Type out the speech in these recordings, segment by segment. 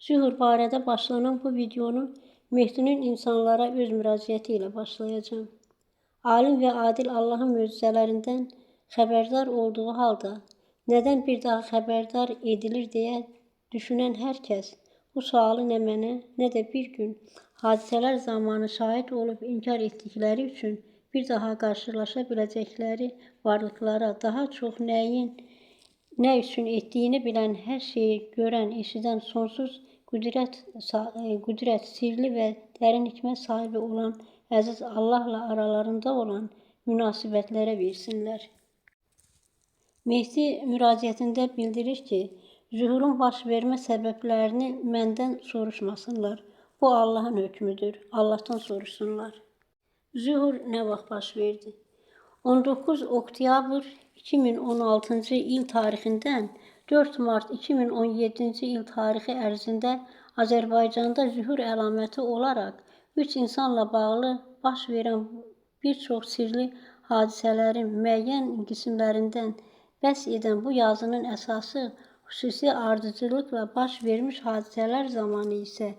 Zühur barədə başlanan bu videonu Mehdinin insanlara öz müraciəti ilə başlayacağam. Alim və adil Allahın möcüzələrindən xəbərdar olduğu halda nədən bir daha xəbərdar edilir deyə düşünən hər kəs bu sualı nə mənə, nə də bir gün hadisələr zamanı şahid olub inkar etdikləri üçün bir daha qarşılaşa biləcəkləri varlıqlara daha çox nəyin nə üçün etdiyini bilən, hər şeyi görən, eşidən, sonsuz qüdrət, sirli və dərin hikmət sahibi olan əziz Allahla aralarında olan münasibətlərə versinlər. Mehdi müraciətində bildirir ki, zühurun baş vermə səbəblərini məndən soruşmasınlar. Bu Allahın hökmüdür. Allahdan soruşsunlar. Zühur nə vaxt baş verdi? 19 oktyabr 2016-cı il tarixindən 4 mart 2017-ci il tarixi ərzində Azərbaycanda zühur əlaməti olaraq 3 insanla bağlı baş verən bir çox sirli hadisələrin müəyyən qismlərindən bəhs edən bu yazının əsası xüsusi ardıcıllıqla baş vermiş hadisələr zamanı isə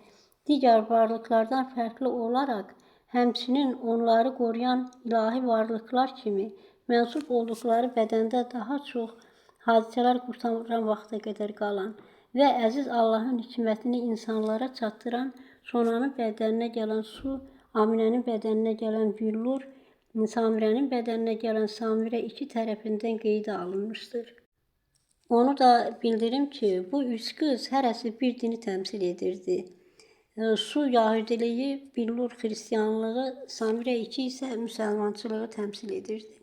digər varlıqlardan fərqli olaraq həmçinin onları qoruyan ilahi varlıqlar kimi mənsub olduqları bədəndə daha çox hadisələr qurtaran vaxta qədər qalan və əziz Allahın hikmətini insanlara çatdıran Sonanın bədəninə gələn su, Aminənin bədəninə gələn billur, Samirənin bədəninə gələn Samirə iki tərəfindən qeydə alınmışdır. Onu da bildirim ki, bu üç qız hərəsi bir dini təmsil edirdi. Su Yahudiliyi, billur Xristianlığı, Samirə 2 isə müsəlmançılığı təmsil edirdi.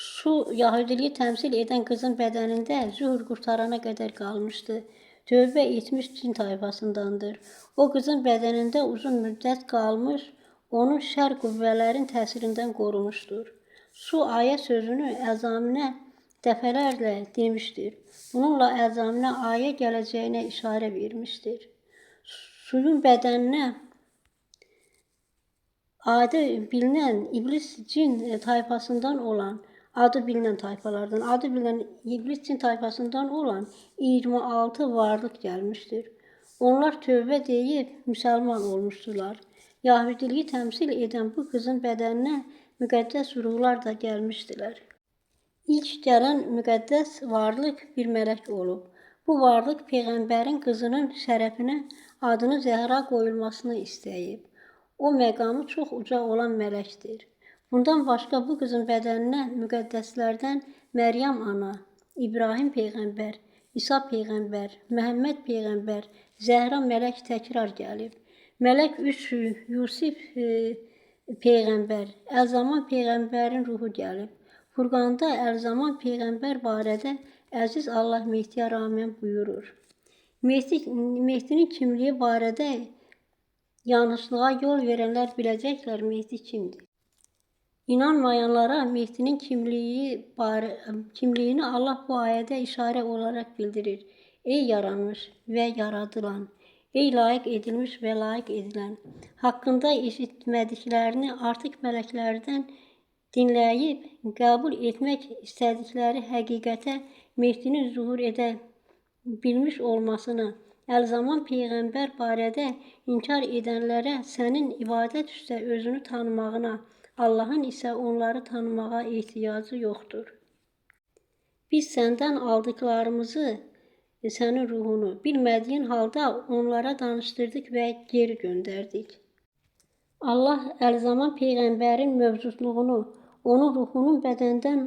Su Yahudiliyi təmsil edən qızın bədənində zühur qurtarana qədər qalmışdı. Tövbə etmiş cin tayfasındandır. O qızın bədənində uzun müddət qalmış, onu şər qüvvələrin təsirindən qorumuşdur. Su ayə sözünü Əzaminə dəfələrlə demişdir. Bununla Əzaminə ayə gələcəyinə işarə vermişdir. Suyun bədəninə adı bilinən iblis cin tayfasından olan, adı bilinən tayfalardan, adı bilinən iblis cin tayfasından olan 26 varlıq gəlmişdir. Onlar tövbə deyib müsəlman olmuşdular. Yahudiliyi təmsil edən bu qızın bədəninə müqəddəs ruhlar da gəlmişdilər. İlk gələn müqəddəs varlıq bir mələk olub. Bu varlıq peyğəmbərin qızının şərəfinə adını Zəhra qoyulmasını istəyib. O məqamı çox uca olan mələkdir. Bundan başqa bu qızın bədəninə müqəddəslərdən Məryəm ana, İbrahim peyğəmbər, İsa peyğəmbər, Məhəmməd peyğəmbər, Zəhra mələk təkrar gəlib. Mələk 3 Yusif peyğəmbər, Əlzaman peyğəmbərin ruhu gəlib. Furqanda Əlzaman peyğəmbər barədə əziz Allah Mehdiyə rağmen buyurur. Mehdinin kimliyi barədə yanlışlığa yol verənlər biləcəklər Mehdi kimdir. İnanmayanlara Mehdinin kimliyini Allah bu ayədə işarə olaraq bildirir. Ey yaranmış və yaradılan, ey layiq edilmiş və layiq edilən, haqqında eşitmədiklərini artıq mələklərdən dinləyib qəbul etmək istədikləri həqiqətə Mehdinin zuhur edə bilmiş olmasını, Əlzaman peyğəmbər barədə inkar edənlərə sənin ibadət üstə özünü tanımağına, Allahın isə onları tanımağa ehtiyacı yoxdur. Biz səndən aldıqlarımızı, sənin ruhunu bilmədiyin halda onlara danışdırdıq və geri göndərdik. Allah Əlzaman peyğəmbərin mövcudluğunu, onun ruhunun bədəndən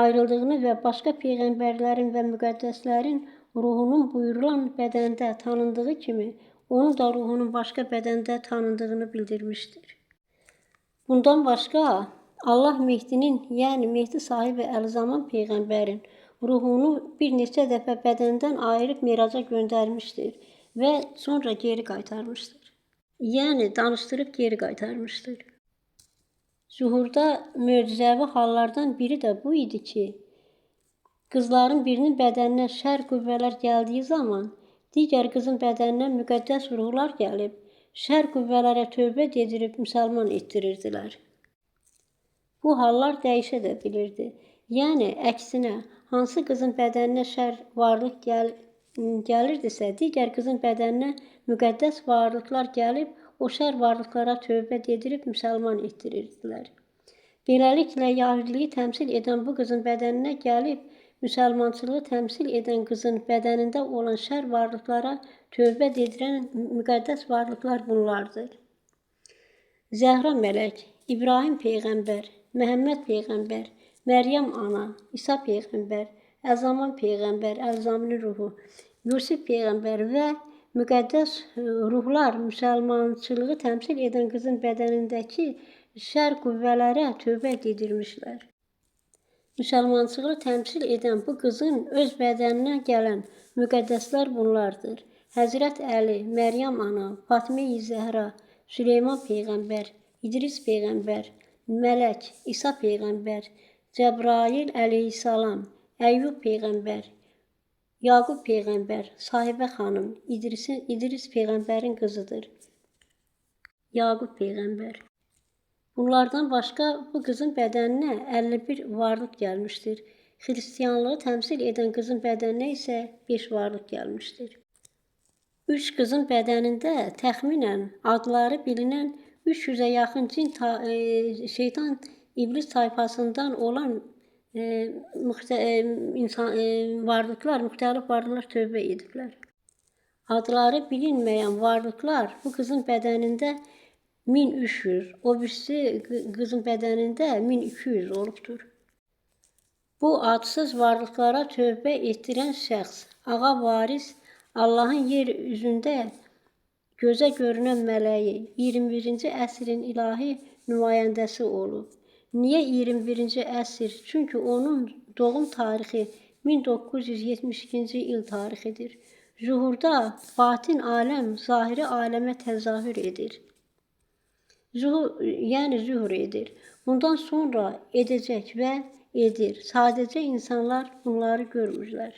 ayrıldığını və başqa peyğəmbərlərin və müqəddəslərin ruhunun buyurulan bədəndə tanındığı kimi, onun da ruhunun başqa bədəndə tanındığını bildirmişdir. Bundan başqa Allah Mehdinin, yəni Mehdi sahibi Əlzaman peyğəmbərin ruhunu bir neçə dəfə bədəndən ayırıb miraca göndərmişdir və sonra geri qaytarmışdır. Yəni danışdırıb geri qaytarmışdır. Zuhurda möcüzəvi hallardan biri də bu idi ki, qızların birinin bədəninə şər qüvvələr gəldiyi zaman, digər qızın bədəninə müqəddəs ruhlar gəlib, şər qüvvələrə tövbə dedirib müsəlman etdirirdilər. Bu hallar dəyişə də bilirdi. Yəni, əksinə, hansı qızın bədəninə şər varlıq gəlirdisə, digər qızın bədəninə müqəddəs varlıqlar gəlib, o şər varlıqlara tövbə dedirib müsəlman etdirirdilər. Beləliklə, yahudiliyi təmsil edən bu qızın bədəninə gəlib, müsəlmançılığı təmsil edən qızın bədənində olan şər varlıqlara tövbə dedirən müqəddəs varlıqlar bunlardır. Zəhra mələk, İbrahim peyğəmbər, Məhəmməd peyğəmbər, Məryəm ana, İsa peyğəmbər, Əzaman peyğəmbər, Əlzaminin ruhu, Yusif peyğəmbər və müqəddəs ruhlar müsəlmançılığı təmsil edən qızın bədənindəki şər qüvvələrə tövbə dedirmişlər. Müsəlmançılığı təmsil edən bu qızın öz bədəninə gələn müqəddəslər bunlardır. Həzrət Əli, Məryəm ana, Fatime-i Zəhra, Süleyman peyğəmbər, İdris peyğəmbər, Mələk, İsa peyğəmbər, Cəbrail əleyhissalam, Əyyub peyğəmbər, Yaqub peyğəmbər, Sahibə xanım, İdris peyğəmbərin qızıdır. Yaqub peyğəmbər. Bunlardan başqa bu qızın bədəninə 51 varlıq gəlmişdir. Xristianlığı təmsil edən qızın bədəninə isə 5 varlıq gəlmişdir. 3 qızın bədənində təxminən adları bilinən 300-ə yaxın cin, şeytan, iblis tayfasından olan varlıqlar, müxtəlif varlıqlar tövbə ediblər. Adları bilinməyən varlıqlar bu qızın bədənində 1300, o birisi qızın bədənində 1200 olubdur. Bu adsız varlıqlara tövbə etdirən şəxs, ağa varis, Allahın yer üzündə gözə görünən mələyi, 21-ci əsrin ilahi nümayəndəsi olub. Niyə 21-ci əsr? Çünki onun doğum tarixi 1972-ci il tarixidir. Zuhurda batin aləm zahiri aləmə təzahür edir. Zuhur, yəni zuhur edir. Bundan sonra edəcək və edir. Sadəcə insanlar bunları görmürlər.